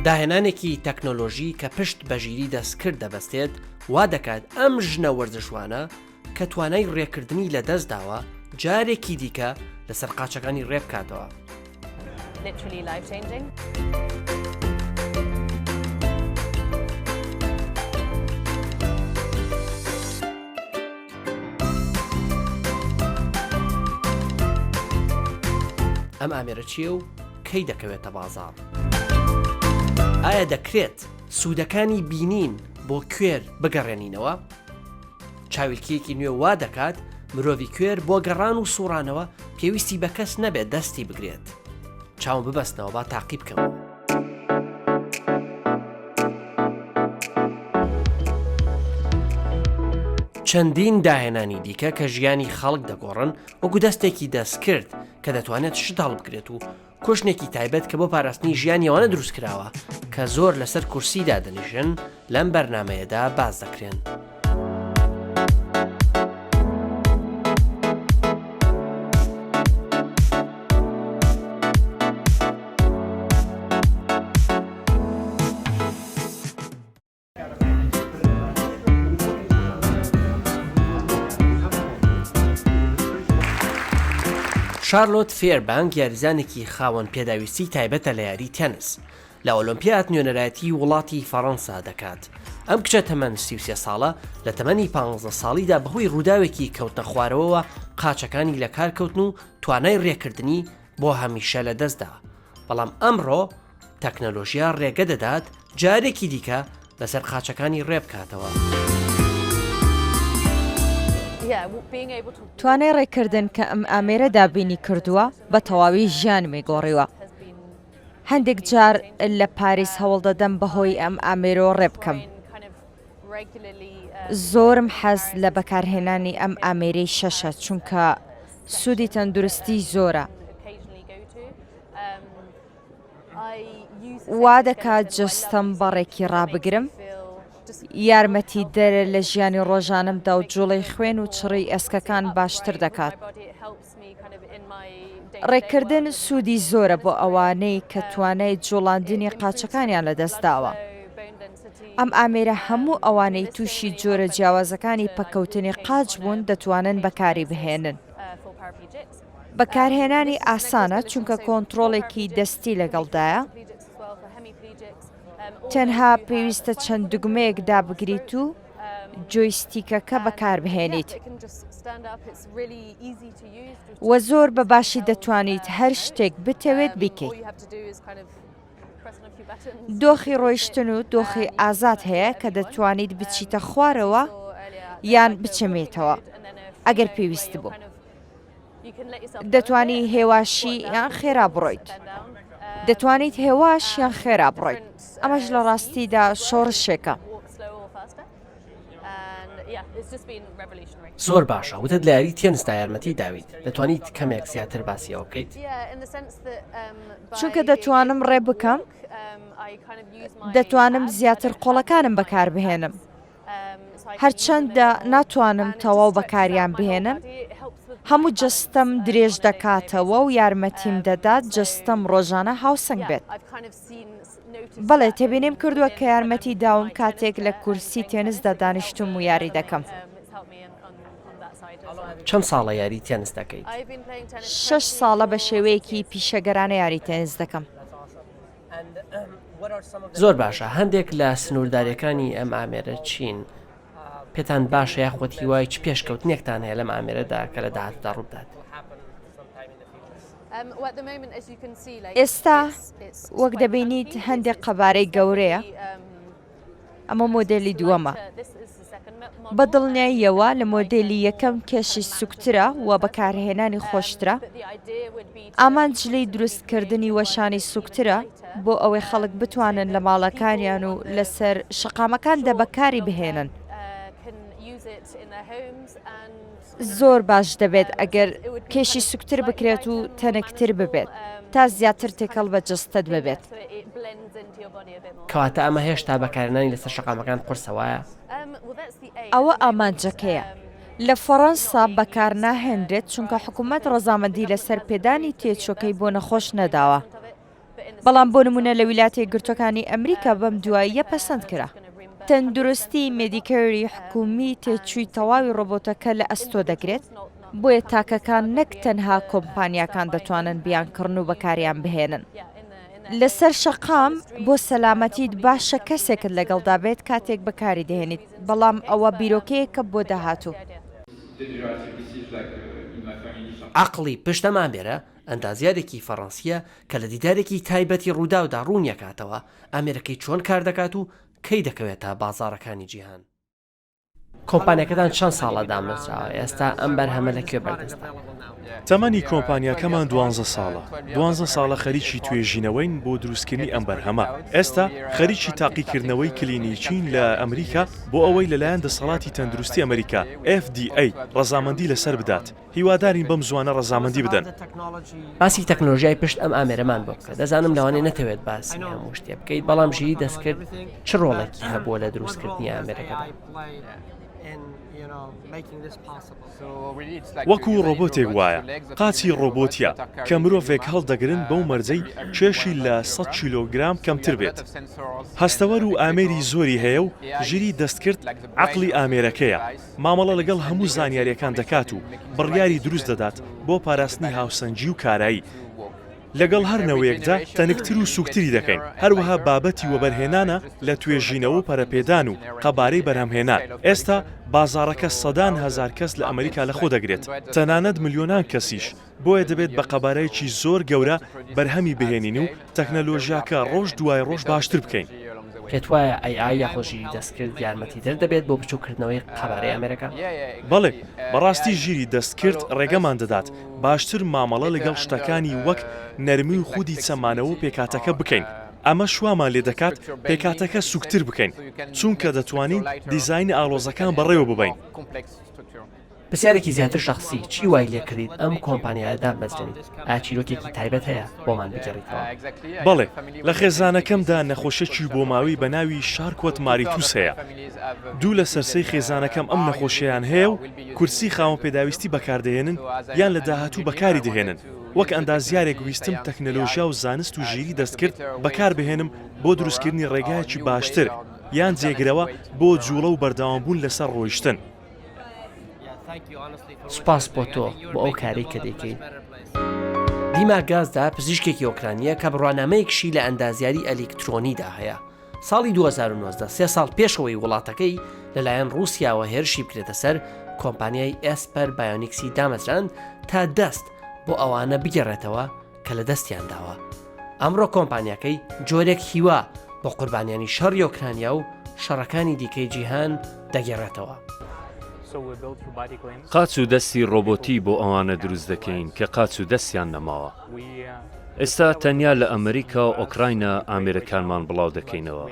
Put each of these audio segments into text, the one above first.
داهێنانێکی تەکنۆلۆژی کە پشت بە ژیری دەستکرد دەبەستێت، وا دەکات ئەم ژنە وەرزشوانە کە توانای ڕێکردنی لەدەستداوە، جارێکی دیکە لەسەر قاچەکانی ڕێبکاتەوە. ئەم ئامێرە چییە و کەی دەکەوێتە بازاڕ؟ ئایا دەکرێت سوودەکانی بینین بۆ کوێر بگەڕێنینەوە؟ چاویلکەیەکی نوێ وا دەکات مرۆڤی کوێر بۆ گەڕان و سوڕانەوە پێویستی بە کەس نەبێت دەستی بگرێت. چاوم ببەستنەوە با تاقی بکەم. چەندین داهێنانی دیکە کە ژیانی خەڵک دەگۆڕن وەکو دەستێکی دەستکرد کە دەتوانێت شت هەڵبگرێت و کوشنێکی تایبەت کە بۆ پاراستنی ژیانی ئەوانە دروستکراوە کە زۆر لەسەر کورسی دادەنیشن لەم بەرنامەیەدا باس دەکرێن. شارلۆت فێربانک یاریزانێکی خاوەن پێداویستی تایبەتە لە یاری تێنس. لە ئۆلۆمپیاد نوێنەرایەتی وڵاتی فەڕەنسا دەکات. ئەم کچە تەمەن 33 ساڵە لە تەمەنی 15 ساڵیدا بەهۆی ڕووداوێکی کەوتنە خوارەوەوە قاچەکانی لە کار کەوتن و توانای ڕێکردنی بۆ هەمیشە لەدەستدا. بەڵام ئەمڕۆ تەکنەلۆژیا ڕێگە دەدات جارێکی دیکە لەسەر قاچەکانی ڕێ بکاتەوە. توانای ڕێکردن کە ئەم ئامێرە دابینی کردووە بە تەواوی ژیانمی گۆڕیوە. هەندێک جار لە پاریس هەوڵدەدەم بەهۆی ئەم ئامێرەوە ڕێ بکەم. زۆرم حەز لە بەکارهێنانی ئەم ئامێرەی شەشە چونکە سوودی تەندروستی زۆرە. وا دەکات جەستەم بە ڕێکی ڕابگرم، یارمەتیدەرە لە ژیانی ڕۆژانەمدا و جوڵەی خوێن و چڕیی ئێسکەکان باشتر دەکات. ڕێککردن سوودی زۆرە بۆ ئەوانەی کە توانای جوڵاندنی قاچەکانیان لەدەستداوە. ئەم ئامێرە هەموو ئەوانەی تووشی جۆرە جیاوازەکانی پەککەوتنی قاچ بوون دەتوانن بەکاری بهێنن. بەکارهێنانی ئاسانە چونکە کۆنتڕۆڵێکی دەستی لەگەڵدایە، تەنها پێویستە چەند دوگمەیەک دابگریت و جۆیستیکەکە بەکاربهێنیت. وە زۆر بە باشی دەتوانیت هەر شتێک بتەوێت بیکەیت. دۆخی ڕۆیشتن و دۆخی ئازاد هەیە کە دەتوانیت بچیتە خوارەوە یان بچەمێیتەوە ئەگەر پێویست بوو. دەتوانی هێواشی یان خێرا بڕۆیت. دەتوانیت هێواش یان خێرا بڕۆیت. ئەمەش لە ڕاستیدا شۆڕشێکە. زۆر باشە وتت لە یاری تێنسدا یارمەتی داویت، دەتوانیت کەمێک زیاتر باسی ئەوە بکەیت؟ چونکە دەتوانم ڕێ بکەم، دەتوانم زیاتر قۆڵەکانم بەکاربهێنم. هەرچەندە ناتوانم تەواو بەکاریان بهێنم، هەموو جەستەم درێژ دەکاتەوە و یارمەتیم دەدات جەستەم ڕۆژانە هاوسەنگ بێت. بەڵێ، تێبینیم کردووە کە یارمەتی داوم کاتێک لە کورسی تێنسدا دانیشتووم و یاری دەکەم. چەند ساڵە یاری تێنس دەکەیت؟ شەش ساڵە بە شێوەیەکی پیشەگەرانە یاری تێنس دەکەم. زۆر باشە هەندێک لە سنوورداریەکانی ئەم ئامێرە چین؟ پێتان باشە یاخود هیوای چ پێشکەوتنێکتان هەیە لەم ئامێرەدا کە لە داهاتوودا ڕووبدات؟ ئێستا وەک دەبینیت هەندێک قەبارەی گەورەیە. ئەمە مۆدێلی دووەمە. بە دڵنیاییەوە لە مۆدێلی یەکەم کێشی سوکترە و بەکارهێنانی خۆشترە. ئامانج لێی دروستکردنی وەشانی سوکترە بۆ ئەوەی خەڵک بتوانن لە ماڵەکانیان و لەسەر شەقامەکاندا بەکاری بهێنن. زۆر باش دەبێت ئەگەر کێشی سوکتر بکرێت و تەنکتر ببێت تا زیاتر تێکەڵ بە جەستەت ببێت. کەواتە ئەمە هێشتا بەکارهێنانی لەسەر شەقامەکان قورسە وایە؟ ئەوە ئامانجەکەیە. لە فەڕەنسا بەکارناهێنرێت چونکە حکومەت ڕەزامەندی لەسەر پێدانی تێچووەکەی بۆ نەخۆش نەداوە. بەڵام بۆ نموونە لە ویلایەتە یەکگرتووەکانی ئەمریکا بەم دواییە پەسەند کرا. تەندروستی مێدیکەیری حکوومی تێچووی تەواوی ڕۆبۆتەکە لە ئەستۆ دەگرێت، بۆیە تاکەکان نەک تەنها کۆمپانیاکان دەتوانن بیانکڕن و بەکاریان بهێنن. لەسەر شەقام بۆ سەلامەتیت باشە کەسێکت لەگەڵدا بێت کاتێک بەکاری دەهێنیت، بەڵام ئەوە بیرۆکەیەکە بۆ داهاتوو. عەقڵی پشت ئەم ئامێرە، ئەندازیارێکی فەڕەنسییە کە لە دیدارێکی تایبەتی رووداودا روونیەکاتەوە ئامێرەکەی چۆن کاردەکات و کەی دەکەوێتە بازاڕەکانی جیهان. کۆمپانیاکەتان چەند ساڵە دامەزراوە، ئێستا ئەم بەرهەمە لە کوێ بەردەستە؟ تەمەنی کۆمپانیاکەمان دوانزە ساڵە، دوانزە ساڵە خەریکی توێژینەوەین بۆ دروستکردنی ئەم بەرهەمە، ئێستا خەریکی تاقیکردنەوەی کلینیکین لە ئەمریکا بۆ ئەوەی لەلایەن دەسەڵاتی تەندروستی ئەمریکا، FDA، ڕەزامەندی لەسەر بدات، هیوادارین بەم زووانە ڕەزامەندی بدەن. باسی تەکنۆلۆژیای پشت ئەم ئامێرەمان بۆ بکە، دەزانم لەوانەیە نەتەوێت باسی هەموو شتێ بکەیت، بەڵام ژیری دەستکرد چ ڕۆڵێکی هەبووە لە دروستکردنی ئامێرەکەدا؟ وەکو ڕۆبۆتێک وایە، قاچی ڕۆبۆتییە کە مرۆڤێک هەڵدەگرن بەو مەرجەی کێشی لە 100 کیلۆگرام کەمتر بێت. هەستەوەر و ئامێری زۆری هەیە و ژیری دەستکرد عەقڵی ئامێرەکەیە. مامەڵە لەگەڵ هەموو زانیارییەکان دەکات و بڕیاری دروست دەدات بۆ پاراستنی هاوسەنگی و کارایی. لەگەڵ هەر نەوەیەکدا تەنکتر و سووکتری دەکەین، هەروەها بابەتی وەبەرهێنانە لە توێژینەوە و پەرەپێدان و قەبارەی بەرهەمهێنان. ئێستا بازاڕەکە سەدان هەزار کەس لە ئەمریکا لەخۆدەگرێت، تەنانەت ملیۆنان کەسیش، بۆیە دەبێت بە قەبارەیەکی زۆر گەورە بەرهەمی بهێنین و تەکنەلۆژیاکە ڕۆژ دوای ڕۆژ باشتر بکەین. پێتوایە AI یاخۆ ژیری دەستکرد یارمەتیدەر دەبێت بۆ بچووککردنەوەی قەبارەی ئامێرەکە؟ بەڵێ، بەڕاستی ژیری دەستکرد ڕێگەمان دەدات باشتر مامەڵە لەگەڵ شتەکانی وەک نەرمی و خودی چەمانەوە و پێکهاتەکە بکەین، ئەمەش وامان لێدەکات پێکهاتەکە سووکتر بکەین، چونکە دەتوانین دیزاینە ئاڵۆزەکان بەڕێوەببەین. پرسیارێکی زیاتر شەخسی، چی وای لێکردیت ئەم کۆمپانیایە دابمەزرێنیت؟ ئایا چیرۆکێکی تایبەت هەیە بۆمان بگێڕیتەوە؟ بەڵێ، لە خێزانەکەمدا نەخۆشیەکی بۆماوەی بە ناوی شارکۆت ماریتوس هەیە. دوو لەسەر سێی خێزانەکەم ئەم نەخۆشیەیان هەیە و کورسی خاوەن پێداویستی بەکاردەهێنن یان لە داهاتوو بەکاری دەهێنن. وەک ئەندازیارێک ویستم تەکنەلۆژیا و زانست و ژیری دەستکرد بەکاربهێنم بۆ دروستکردنی ڕێگایەکی باشتر یان جێگرەوە بۆ جوڵە و بەردەوامبوون لەسەر ڕۆیشتن. سوپاس بۆ تۆ بۆ ئەو کارەی کە دەیکەیت. دیما گازدا پزیشکێکی ئۆکرانییە کە بڕوانامەیەکشی لە ئەندازیاری ئەلیکترۆنیدا هەیە. ساڵی 2019 سێ ساڵ پێشەوەی وڵاتەکەی لەلایەن ڕووسیاوە هێرشی بکرێتە سەر، کۆمپانیای ئێسپەر بایۆنیکسی دامەزراند تا دەست بۆ ئەوانە بگێڕێتەوە کە لە دەستیان داوە. ئەمڕۆ کۆمپانیاکەی جۆرێک هیوا بۆ قوربانیانی شەڕی ئۆکرانیا و شەڕەکانی دیکەی جیهان دەگێڕێتەوە. قاچ و دەستی ڕۆبۆتی بۆ ئەوانە دروست دەکەین کە قاچ و دەستیان نەماوە. ئێستا تەنیا لە ئەمریکا و ئۆکراینا ئامێرەکانمان بڵاو دەکەینەوە.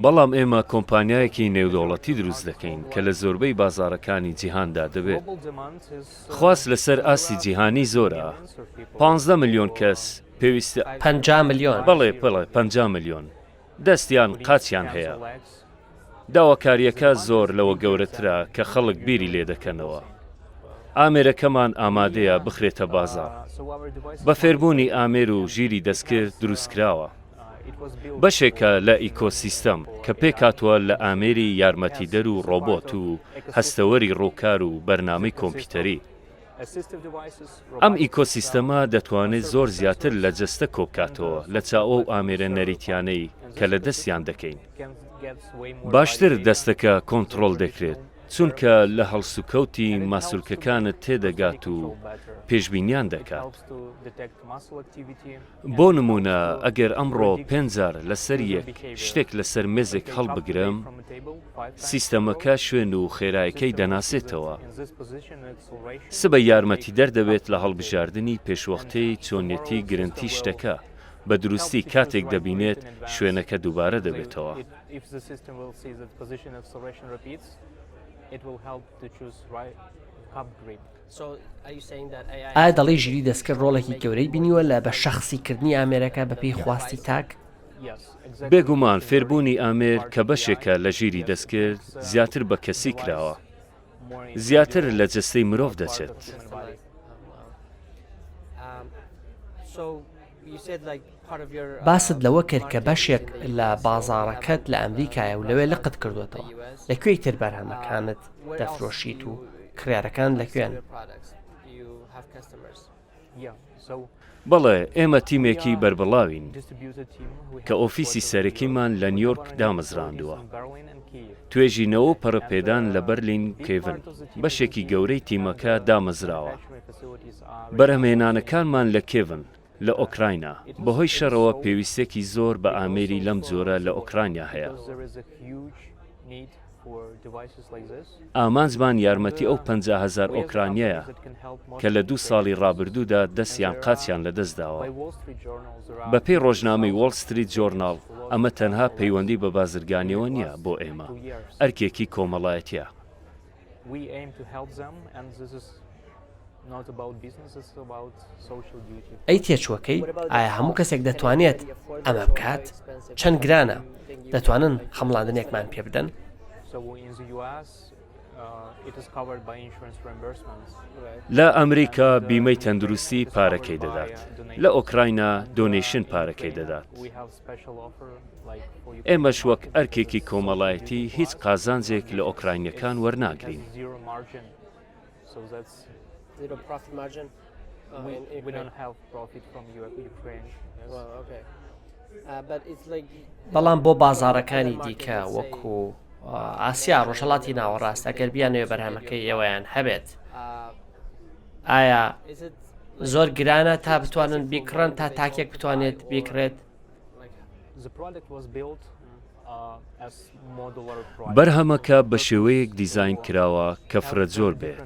بەڵام ئێمە کۆمپانیایەکی نێودەوڵەتی دروست دەکەین کە لە زۆربەی بازاڕەکانی جیهاندا دەبێت. خواست لەسەر ئاستی جیهانی زۆرە، پانزدە ملیۆن کەس پێویستە. 50 ملیۆن. بەڵێ بەڵێ 50 ملیۆن دەست یان قاچیان هەیە. داواکارییەکە زۆر لەوە گەورەترە کە خەڵک بیری لێ دەکەنەوە. ئامێرەکەمان ئامادەیە بخرێتە بازاڕ. بە فێربوونی ئامێر و ژیری دەستکرد دروستکراوە. بەشێکە لە ئیکۆسیستەم کە پێکهاتووە لە ئامێری یارمەتیدەر و ڕۆبۆت و هەستەوەری ڕووکار و بەرنامەی کۆمپیوتەری. ئەم ئیکۆسیستەمە دەتوانێت زۆر زیاتر لە جەستە کۆبکاتەوە لە چاو ئەو ئامێرە نەریتیانەی کە لە دەستیان دەکەین. باشتر دەستەکە کۆنتڕۆڵ دەکرێت چونکە لە هەڵسوکەوتی ماسولکەکانت تێدەگات و پێشبینیان دەکات. بۆ نموونە ئەگەر ئەمڕۆ پێنج جار لەسەر یەک شتێک لەسەر مێزێک هەڵبگرم، سیستەمەکە شوێن و خێرایەکەی دەناسێتەوە. سبەی یارمەتیدەر دەبێت لە هەڵبژاردنی پێشوەختەی چۆنیەتی گرنتی شتەکە بە دروستی کاتێک دەبینێت شوێنەکە دووبارە دەبێتەوە. ئایا دەڵێی ژیری دەستکرد ڕۆڵێکی گەورەی بینیوە لە بە شەخسی کردنی ئامێرەکە بەپێی خواستی تاک؟ بێگومان فێربوونی ئامێر کە بەشێکە لە ژیری دەستکرد زیاتر بە کەسی کراوە، زیاتر لە جەستەی مرۆڤ دەچێت. باست لەوە کرد کە بەشێک لە بازاڕەکەت لە ئەمریکایە و لەوێ لقت کردووەتەوە، لە کوێی تر بەرهەمەکانت دەفرۆشیت و کڕیارەکانت لە کوێن؟ بەڵێ، ئێمە تیمێکی بەربڵاوین کە ئۆفیسی سەرەکیمان لە نیۆرک دامەزراندووە. توێژینەوە و پەرەپێدان لە بەرلین و کێڤن بەشێکی گەورەی تیمەکە دامەزراوە. بەرهەمهێنانەکانمان لە کێڤن لە ئۆکراینا، بەهۆی شەڕەوە پێویستییەکی زۆر بە ئامێری لەم جۆرە لە ئۆکرانیا هەیە. ئامانجمان یارمەتی ئەو 50,000 ئۆکرانییەیە کە لە دوو ساڵی ڕابردوودا دەست یان قاچیان لەدەستداوە. بەپێی ڕۆژنامەی وۆڵ ستریت جۆرناڵ، ئەمە تەنها پەیوەندی بە بازرگانییەوە نییە بۆ ئێمە، ئەرکێکی کۆمەڵایەتییە. ئەی تێچووەکەی؟ ئایا هەموو کەسێک دەتوانێت ئەمە بکات؟ چەند گرانە؟ دەتوانن خەمڵاندنێکمان پێ بدەن؟ لە ئەمریکا بیمەی تەندروستی پارەکەی دەدات، لە ئۆکراینا donation پارەکەی دەدات. ئێمەش وەک ئەرکێکی کۆمەڵایەتی هیچ قازانجێک لە ئۆکراینیەکان وەرناگرین. بەڵام بۆ بازاڕەکانی دیکە وەکو ئاسیا ڕۆژهەڵاتی ناوەڕاست ئەگەر بیانەوێ بەرهەمەکەی ئێوەیان هەبێت ئایا زۆر گرانە تا بتوانن بیکڕن تا تاکێک بتوانێت بیکڕێت؟ بەرهەمەکە بە شێوەیەک دیزاین کراوە کە فرەجۆر بێت،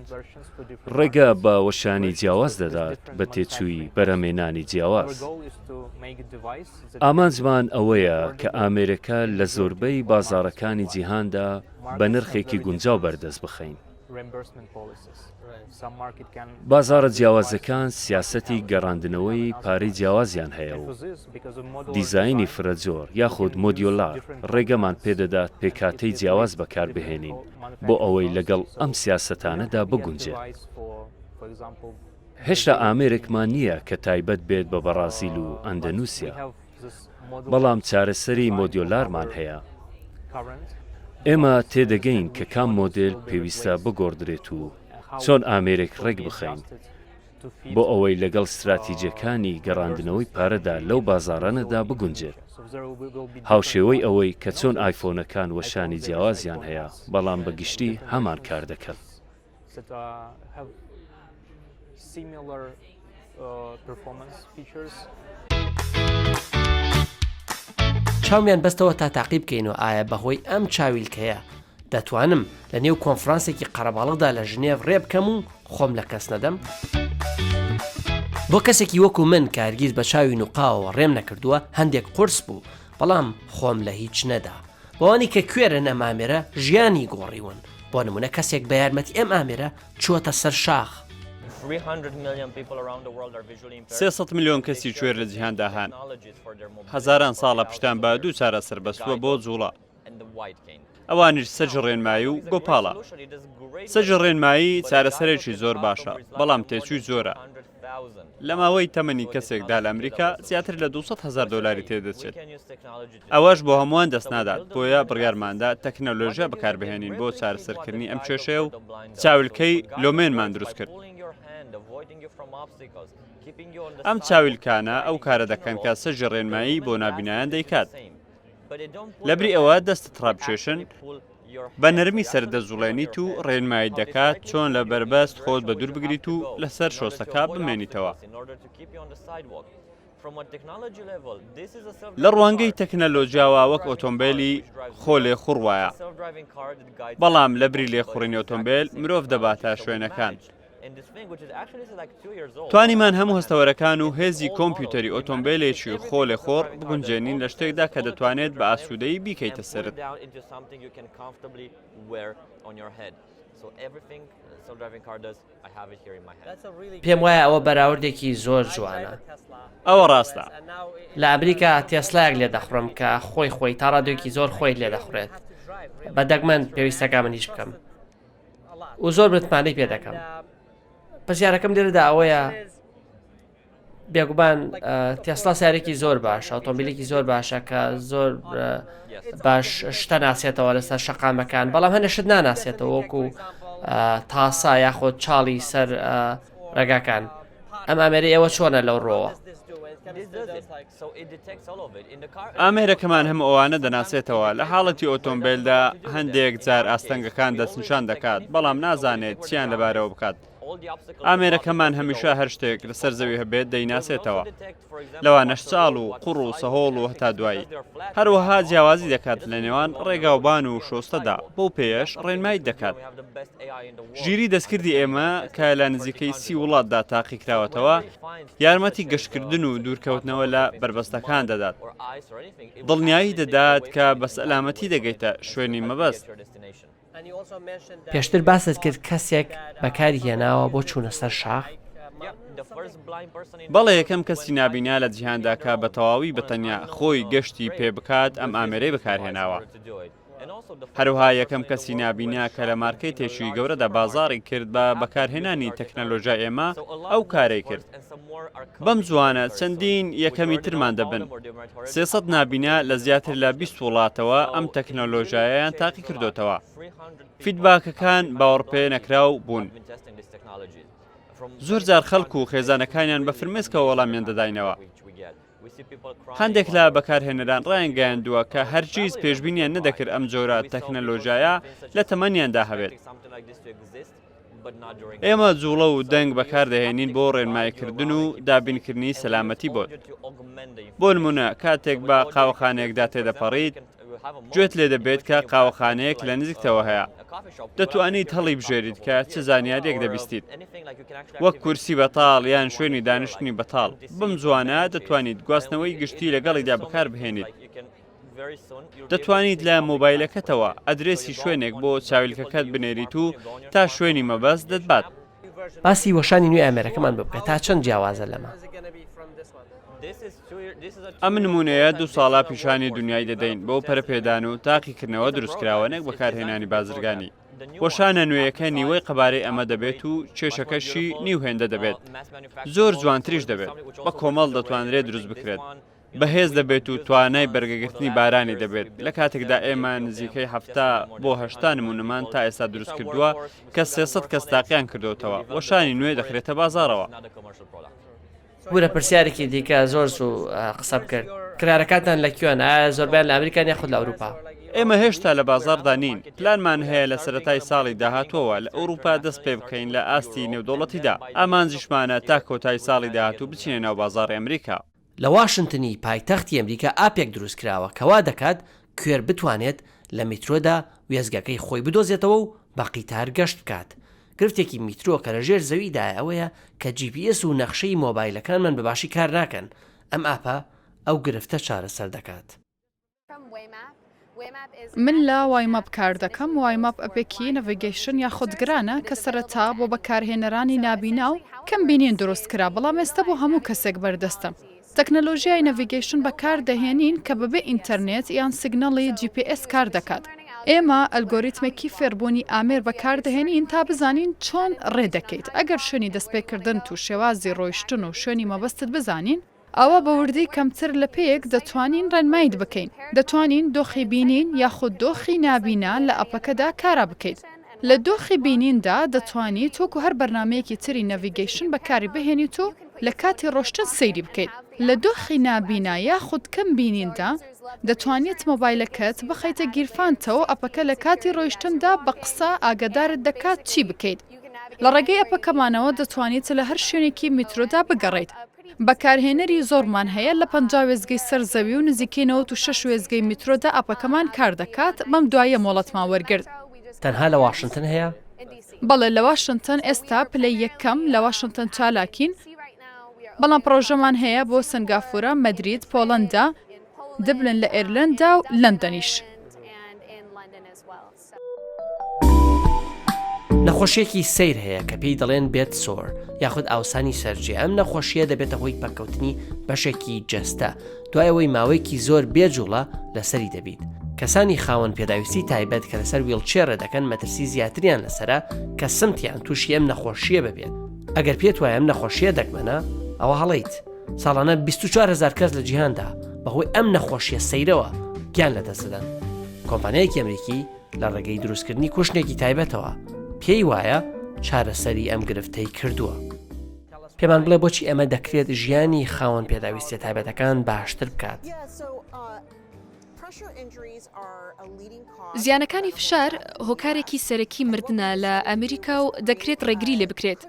ڕێگە بە وەشانی جیاواز دەدات بە تێچووی بەرهەمهێنانی جیاواز. ئامانجمان ئەوەیە کە ئامێرەکە لە زۆربەی بازاڕەکانی جیهاندا بە نرخێکی گونجاو بەردەست بخەین. بازاڕە جیاوازەکان سیاسەتی گەڕاندنەوەی پارەی جیاوازیان هەیە و دیزاینی فرەجۆر یاخود مۆدیۆلار ڕێگەمان پێدەدات پێکهاتەی جیاواز بەکاربهێنین بۆ ئەوەی لەگەڵ ئەم سیاسەتانەدا بگونجێت. هێشتا ئامێرێکمان نییە کە تایبەت بێت بە بەڕازیل و ئەندەنوسیا. بەڵام چارەسەری مۆدیۆلارمان هەیە. ئێمە تێدەگەین کە کام مۆدێل پێویستە بگۆڕدرێت و چۆن ئامێرێک ڕێکبخەین بۆ ئەوەی لەگەڵ ستراتیجەکانی گەڕاندنەوەی پارەدا لەو بازاڕانەدا بگونجێت. هاوشێوەی ئەوەی کە چۆن ئایفۆنەکان وەشانی جیاوازیان هەیە، بەڵام بە گشتی هەمان کار دەکەن. چاومیان بەستەوە تا تاقی بکەینەوە ئایا بەهۆی ئەم چاویلکەیە دەتوانم لە نێو کۆنفرانسێکی قەرەباڵغدا لە ژنێڤ ڕێ بکەم و خۆم لە کەس نەدەم؟ بۆ کەسێکی وەکو من کە هەرگیز بە چاوی نوقاوەوە ڕێم نەکردووە هەندێک قورس بوو، بەڵام خۆم لە هیچ نەدا. بەوانی کە کوێرن ئەم ئامێرە ژیانی گۆڕیون، بۆ نمونە کەسێک بە یارمەتی ئەم ئامێرە چووەتە سەر شاخ. 300 ملیۆن کەسی کوێر لە جیهاندا هەن. هەزاران ساڵە پشتیان بە دوو چارەسەر بەستووە بۆ جووڵە. ئەوانیش سەگی ڕێنمایی و گۆپاڵە. سەگی ڕێنمایی چارەسەرێکی زۆر باشە، بەڵام تێچووی زۆرە. لە ماوەی تەمەنی کەسێکدا لە ئەمریکا زیاتر لە 200 هەزار دۆلاری تێدەچێت. ئەوەش بۆ هەمووان دەست نادات، بۆیە بڕیارماندا تەکنەلۆژیا بەکاربهێنین بۆ چارەسەرکردنی ئەم کێشەیە و چاویلکەی لۆمێنمان دروستکرد. ئەم چاویلکانە ئەو کارە دەکەن کە سەگی ڕێنمایی بۆ نابینایان دەیکات. لەبری ئەوە دەستت ڕابکێشن، بە نەرمی سەرت دەجوڵێنیت و ڕێنماییت دەکات چۆن لە بەربەست خۆت بەدوور بگریت و لەسەر شۆستەکە بمێنیتەوە. لە ڕوانگەی تەکنەلۆجیاوە وەک ئۆتۆمبێلی خۆ لێخوڕ وایە، بەڵام لەبری لێخوڕینی ئۆتۆمبێل مرۆڤ دەباتە شوێنەکان. توانیمان هەموو هەستەوەرەکان و هێزی کۆمپیوتەری ئۆتۆمبێلێکی خۆ لێخۆڕ بگونجێنین لە شتێکدا کە دەتوانێت بە ئاسوودەیی بیکەیتە سەرت. پێم وایە ئەوە بەراوردێکی زۆر جوانە. ئەوە ڕاستە. لە ئەمریکا تێسلایەک لێدەخوڕم کە خۆی خۆی تا ڕادەیەکی زۆر خۆی لێدەخورێت. بە دەگمەن پێویستەکە من هیچ بکەم. و زۆر متمانەی پێ دەکەم. پرسیارەکەم لێرەدا ئەوەیە. بێگومان تێسلا سیارێکی زۆر باشە ئۆتۆمبیلێکی زۆر باشە کە زۆر باش شتە ناسێتەوە لەسەر شەقامەکان بەڵام هەنە شت ناناسێتەوە وەکو تاسا یاخۆ چاڵی سەر ڕێگاکان ئەم ئامێری ئێوە چۆنە لەو ڕۆوە؟ ئامێرەکەمان هەم ئەوانە دەناسێتەوە لە حاڵەتی ئۆتۆمبیلدا هەندێک جار ئاستەنگەکان دەستنیشان دەکات بەڵام نازانێت چیان لەبارەوە بکات ئامێرەکەمان هەمیشە هەر شتێک لەسەر زەوی هەبێت دەیناسێتەوە لەوانەش چاڵ و قوڕ و سەهۆڵ و هەتا دوایی. هەروەها جیاوازی دەکات لە نێوان ڕێگاوبان و شۆستەدا، بەو پێیەش ڕێنماییت دەکات. ژیری دەستکردی ئێمە کە لە نزیکەی سی وڵاتدا تاقیکراوەتەوە، یارمەتی گەشتکردن و دوورکەوتنەوە لە بەربەستەکان دەدات. دڵنیایی دەدات کە بە سەلامەتی دەگەیتە شوێنی مەبەست. پێشتر باست کرد کەسێک بەکاری هێناوە بۆ چوونە سەر شاخ؟ بەڵێ یەکەم کەسی نابینا لە جیهاندا کە بە تەواوی بە تەنیا خۆی گەشتی پێ بکات ئەم ئامێرەی بەکارهێناوە. هەروەها یەکەم کەسی نابینا کە لە مارکێتێکی گەورەدا بازاڕی کرد بە بەکارهێنانی تەکنەلۆژیای ئێمە ئەو کارەی کرد. بەم زووانە چەندین یەکەمی ترمان دەبن. 300 نابینا لە زیاتر لە 20 وڵاتەوە ئەم تەکنەلۆژیایەیان تاقیکردۆتەوە. فیدباکەکان باوەڕپێنەکراو بوون. زۆرجار خەڵک و خێزانەکانیان بە فرمێسکەوە وەڵامیان دەداینەوە. هەندێک لە بەکارهێنەران ڕایانگەیاندووە کە هەرگیز پێشبینیان نەدەکرد ئەم جۆرە تەکنەلۆژیایە لە تەمەنیاندا هەبێت. ئێمە جوڵە و دەنگ بەکاردەهێنین بۆ ڕێنماییکردن و دابینکردنی سەلامەتی بۆت. بۆ نمونە کاتێک بە قاوەخانەیەکدا تێدەپەڕیت، گوێت لێ دەبێت کە قاوەخانەیەک لە نزیکتەوە هەیە. دەتوانیت هەڵیبژێریت کە چ زانیارییەک دەبیستیت، وەک کورسی بەتاڵ یان شوێنی دانیشتنی بەتاڵ. بەم زووانە دەتوانیت گواستنەوەی گشتی لەگەڵیدا بەکاربهێنیت. دەتوانیت لە مۆبایلەکەتەوە ئەدرێسی شوێنێک بۆ چاویلکەکەت بنێریت و تا شوێنی مەبەست دەتبات. باسی وەشانی نوێی ئامێرەکەمان بۆ بکە تا چەند جیاوازە لەمە؟ ئەم نموونەیە دوو ساڵە پیشانی دونیای دەدەین، بۆ پەرەپێدان و تاقیکردنەوە دروستکراوە نەک بەکارهێنانی بازرگانی. وەشانە نوێیەکە نیوەی قەبارەی ئەمە دەبێت و کێشەکەشی نیو هێندە دەبێت. زۆر جوانتریش دەبێت. بە کۆمەڵ دەتوانرێت دروست بکرێت. بەهێز دەبێت و توانای بەرگەگرتنی بارانی دەبێت، لە کاتێکدا ئێمە نزیکەی 70 بۆ 80 نموونەمان تا ئێستا دروستکردووە کە 300 کەس تاقیان کردۆتەوە، وەشانی نوێ دەخرێتە بازاڕەوە. بورە پرسیارێکی دیکە زۆر زوو قسە بکرد کرارەکانتان لە کوێن ئایا زۆربیان لە ئەمریکان یاخود لە ئەوروپا؟ ئێمە هێشتا لە بازاڕدا نین، پلانمان هەیە لە سەرەتای ساڵی داهاتووەوە لە ئەوروپا دەست پێ بکەین لە ئاستی نێودەوڵەتیدا، ئامانجیشمانە تا کۆتایی ساڵی داهاتوو بچینە ناو بازاڕی ئەمریکا. لە واشنتنی پایتەختی ئەمریکا ئاپێک دروستکراوە کە وا دەکات کوێر بتوانێت لە میترۆدا وێستگەکەی خۆی بدۆزێتەوە و بە قیتار گەشت بکات. گرفتێکی میترۆ کە لە ژێر زەویدایە ئەوەیە کە جی پی ئێس و نەخشەی مۆبایلەکانمان بە باشی کار ناکەن، ئەم ئاپە ئەو گرفتە چارەسەر دەکات. من لە وایماپ کار دەکەم، وایماپ ئەپێکی navigation یاخود گرانە کە سەرەتا بۆ بەکارهێنەرانی نابینا و کەم بینین دروست کرا بەڵام ئێستا بۆ هەموو کەسێک بەردەستە. تەکنەلۆژیای navigation بەکار دەهێنین کە بەبێ ئینتەرنێت یان سیگنەڵی GPS کار دەکات. ئێمە ئەلگۆریتمێکی فێربوونی ئامێر بەکار دەهێنین تا بزانین چۆن ڕێ دەکەیت. ئەگەر شوێنی دەستپێکردنت و شێوازی ڕۆیشتن و شوێنی مەبەستت بزانین، ئەوا بە وردی کەمتر لە پێیەک دەتوانین ڕێنماییت بکەین. دەتوانین دۆخی بینین یاخود دۆخی نابینا لە ئەپەکەدا کارا بکەیت. لە دۆخی بینیندا دەتوانیت وەکو هەر بەرنامەیەکی تری navigation بەکاری بهێنیت و لە کاتی ڕۆشتن سەیری بکەیت. لە دۆخی نابینا یاخود کەم بینیندا دەتوانیت مۆبایلەکەت بخەیتە گیرفانتەوە ئەپەکە لە کاتی ڕۆیشتندا بە قسە ئاگادارت دەکات چی بکەیت. لە ڕێگەی ئەپەکەمانەوە دەتوانیت لە هەر شوێنێکی میترۆدا بگەڕێیت. بەکارهێنەری زۆرمان هەیە، لە 50 وێستگەی سەر زەوی و نزیکەی 96 وێستگەی میترۆدا ئەپەکەمان کاردەکات، بەم دواییە مۆڵەتمان وەرگرت. تەنها لە واشنتن هەیە؟ بەڵێ لە واشنتن، ئێستا پلەی یەکەم لە واشنتن چالاکین، بەڵام پڕۆژەمان هەیە بۆ سەنگافورە، مەدرید، پۆڵەندا، دبلن لە ئێرلەندا و لەندەنیش. نەخۆشیەکی سەیر هەیە کە پێی دەڵێن bed sore یاخود ئاوسانی سەرجێ ئەم نەخۆشیە دەبێتە هۆی پەککەوتنی بەشێکی جەستە دوای ئەوەی ماوەیەکی زۆر بێ جوڵە لەسەری دەبیت کەسانی خاوەن پێداویستی تایبەت کە لەسەر wheelchair ڕێ دەکەن مەترسی زیاتریان لەسرە کە سمتیان تووشی ئەم نەخۆشیە ببێت ئەگەر پێت وایە ئەم نەخۆشیە دەگمەنە ئەوە هەڵەیت. ساڵانە 24 هەزار کەس لە جیهاندا بەهۆی ئەم نەخۆشیە سەیرەوە گیان لەدەست دەدەن. کۆمپانیایەکی ئەمریکی لە ڕێگەی دروستکردنی کوشنێکی تایبەتەوە پێی وایە چارەسەری ئەم گرفتەی کردووە. پێمان بڵێ بۆچی ئەمە دەکرێت ژیانی خاوەن پێداویستیە تایبەتەکان باشتر بکات؟ زیانەکانی فشار هۆکارێکی سەرەکی مردنە لە ئەمریکا و دەکرێت ڕێگری لێ بکرێت.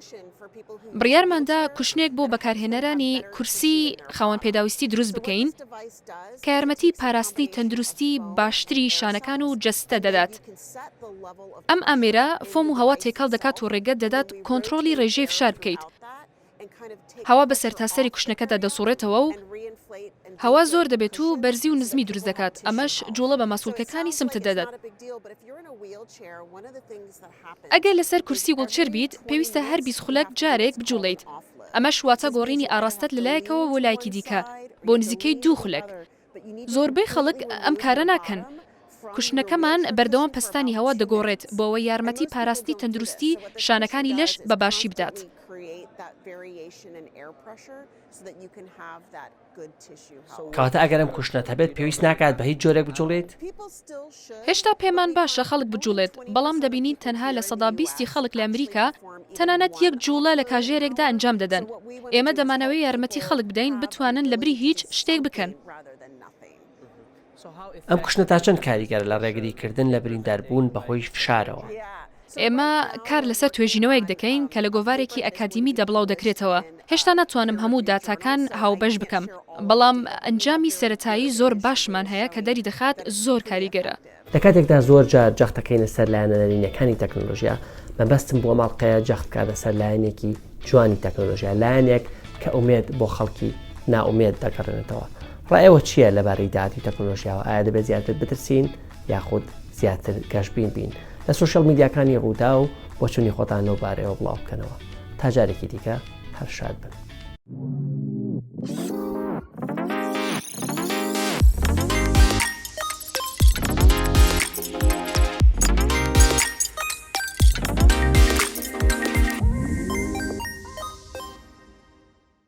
بڕیارماندا کوشنێک بۆ بەکارهێنەرانی کورسی خاوەن پێداویستی دروست بکەین کە یارمەتی پاراستنی تەندروستی باشتری شانەکان و جەستە دەدات. ئەم ئامێرە فۆم و هەوا تێکەڵ دەکات و ڕێگەت دەدات کۆنترۆڵی ڕێژەی فشار بکەیت. هەوا بە سەرتاسەری کوشنەکەدا دەسوڕێتەوە و هەوا زۆر دەبێت و بەرزی و نزمی دروست دەکات، ئەمەش جوڵە بە ماسولکەکانی سمتت دەدات. ئەگەر لەسەر کورسی وڵچێر بیت، پێویستە هەر 20 خولەک جارێک بجوڵێیت، ئەمەش واتە گۆڕینی ئاڕاستەت لە لایەکەوە بۆ لایەکی دیکە بۆ نزیکەی دوو خولەک. زۆربەی خەڵک ئەم کارە ناکەن. کوشنەکەمان بەردەوام پەستانی هەوا دەگۆڕێت بۆ ئەوەی یارمەتی پاراستنی تەندروستی شانەکانی لەش بە باشی بدات. کەواتە ئەگەر ئەم کوشنەت هەبێت پێویست ناکات بە هیچ جۆرێک بجوڵێیت؟ هێشتا پێمان باشە خەڵک بجوڵێت، بەڵام دەبینین تەنها 20% ی خەڵک لە ئەمریکا تەنانەت یەک جوڵە لە کاژێرێکدا ئەنجام دەدەن. ئێمە دەمانەوێت یارمەتی خەڵک بدەین بتوانن لەبری هیچ شتێک بکەن. ئەم کوشنە تا چەند کاریگەرە لە ڕێگریکردن لە برینداربوون بەهۆی فشارەوە؟ ئێمە کار لەسەر توێژینەوەیەک دەکەین کە لە گۆڤارێکی ئەکادیمیدا بڵاودەکرێتەوە. هێشتا ناتوانم هەموو داتاکان هاوبەش بکەم، بەڵام ئەنجامی سەرەتایی زۆر باشمان هەیە کە دەریدەخات زۆر کاریگەرە. لە کاتێکدا زۆر جار جەخت دەکەینە سەر لایەنە نەرێنییەکانی تەکنۆلۆژیا، مەبەستم بوو ئەم ئەڵقەیە جەخت بکاتە سەر لایەنێکی جوانی تەکنۆلۆژیا، لایەنێک کە ئومێد بۆ خەڵکی نائومێد دەگەڕێنێتەوە. ڕای ئێوە چییە لەبارەی داهاتووی تەکنۆلۆژیاوە؟ ئایا دەبێت زیاتر بترسین یاخود زیاتر گەشبین بین؟ لە سۆشیال میدیاکانی ڕووداو بۆچوونی خۆتان لەو بارەیەوە بڵاو بکەنەوە. تا جارێکی دیکە هەر شاد بن.